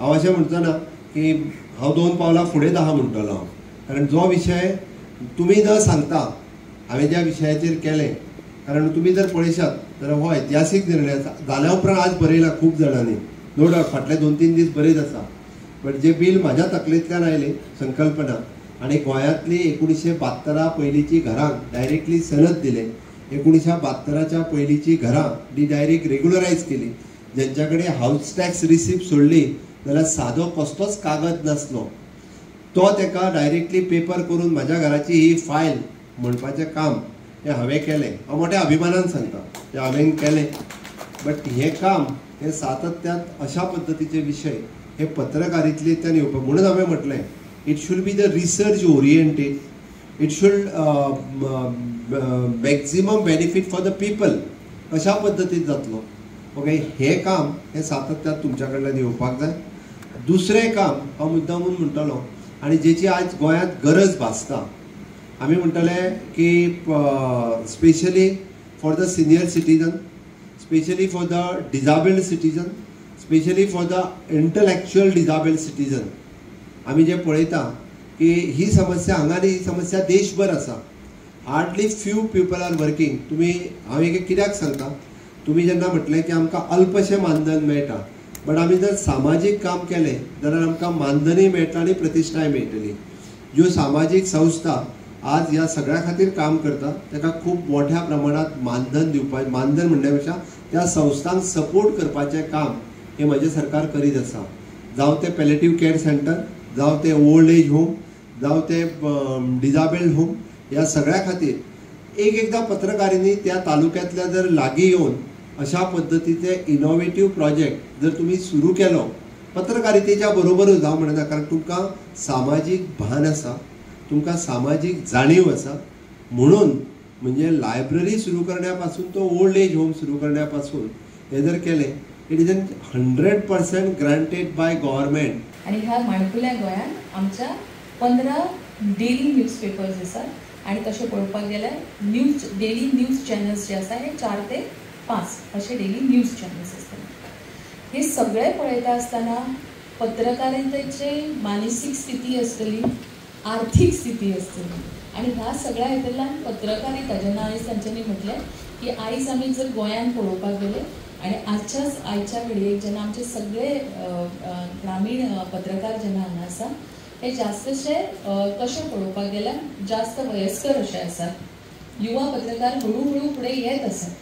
हांव अशें म्हणचो ना की हांव 2 पावलां फुडें आहा म्हणटलो हांव, कारण जो विशय तुमी न सांगता हांवें ज्या विशयाचेर केलें, कारण तुमी जर पळयशात जाल्यार हो ऐतिहासीक निर्णय आसा. जाल्या उपरांत आज बरयला खूब जाणांनी, नो डावट फाटले 2-3 दीस बरयत आसा, बट जे बील म्हाज्या तकलेंतल्यान आयलें संकल्पना आनी गोंयांतली 1972 पयलींची घरांक डायरेक्टली सनद दिलें, 1972 पयलींची घरां ती डायरेक्ट रेगुलरायज केली. ज्यांच्या कडेन हावस टॅक्स रिसिप्ट सोडली जाल्यार सादो कसलोच कागद नासलो तो ताका डायरेक्टली पेपर करून म्हाज्या घराची ही फायल म्हणपाचें काम हें हांवें केलें. हांव मोठ्या अभिमानान सांगता तें हांवें केलें. बट हें काम हें सातत्यान अशा पद्दतीचे विशय हे पत्रकारितेंतल्यान येवपाक, म्हणून हांवें म्हटलें it should be the research oriented, it should maximum benefit for the people अशा पद्दतीन जातलो. ओके, हें काम हें सातत्यान तुमच्या कडल्यान येवपाक जाय. दुसरें काम हांव मुद्दामून म्हणटलो आनी जेची आज गोंयांत गरज भासता, आमी म्हणटले की specially for the senior citizen, specially for the disabled citizen, specially for the intellectual disabled citizen. आमी जे पळयता की ही समस्या हांगा न्ही, ही समस्या देशभर आसा. Hardly few people are working. तुमी हांव एक कित्याक सांगता, तुमी जेन्ना म्हटलें की आमकां अल्पशें मानधन मेळटा, बट आमी जर सामाजीक काम केलें जाल्यार आमकां मानधनूय मेळटा आनी प्रतिश्ठाय मेळटली. ज्यो सामाजीक संस्था आज ह्या सगळ्या खातीर काम करता ताका खूब मोठ्या प्रमाणांत मानधन दिवपा, मानधन म्हणल्या पेक्षा त्या संस्थांक सपोर्ट करपाचें काम हें म्हजें सरकार करीत आसा. जावं तें पॅलेटीव कॅर सेंटर, जावं तें ओल्ड एज होम, जावं तें डिजाबल्ड होम, ह्या सगळ्या खातीर एक एकदां पत्रकारांनी त्या तालुक्यांतल्या जर लागीं येवन अशा पद्दतीचे इनोवेटीव प्रोजेक्ट जर तुमी सुरू केलो पत्रकारितेच्या बरोबरूच, हांव म्हणना, कारण तुमकां सामाजीक भान आसा, तुमकां सामाजीक जाणीव आसा, म्हणून म्हणजे लायब्ररी सुरू करण्यापासून तो ओल्ड एज होम सुरू करण्यापासून हे जर केलें, it is an 100% granted by government. आनी ह्या माणकुल्या गोंयांत आमच्या 15 डेली न्यूज पेपर्स आसात आनी तशें पळोवपाक गेल्यार न्यूज डेली न्यूज चॅनल्स जे आसा हे 4 ते 5 अशे डेली न्यूज चॅनल्स आसतले. हे सगळे पळयता आसतना पत्रकारितेची मानसीक स्थिती आसतली, आर्थीक स्थिती आसतली आनी ह्या सगळ्या हितूंतल्यान पत्रकारिता जेन्ना आयज तांच्यांनी म्हटलें की आयज आमी जर गोंयांत पळोवपाक गेले आनी आयच्या घडयेक जेन्ना आमचे सगळे ग्रामीण पत्रकार जेन्ना हांगा आसा हे जास्तशे कशें पळोवपाक गेल्यार जास्त वयस्कर अशे आसात, युवा पत्रकार हळू हळू फुडें येत आसात.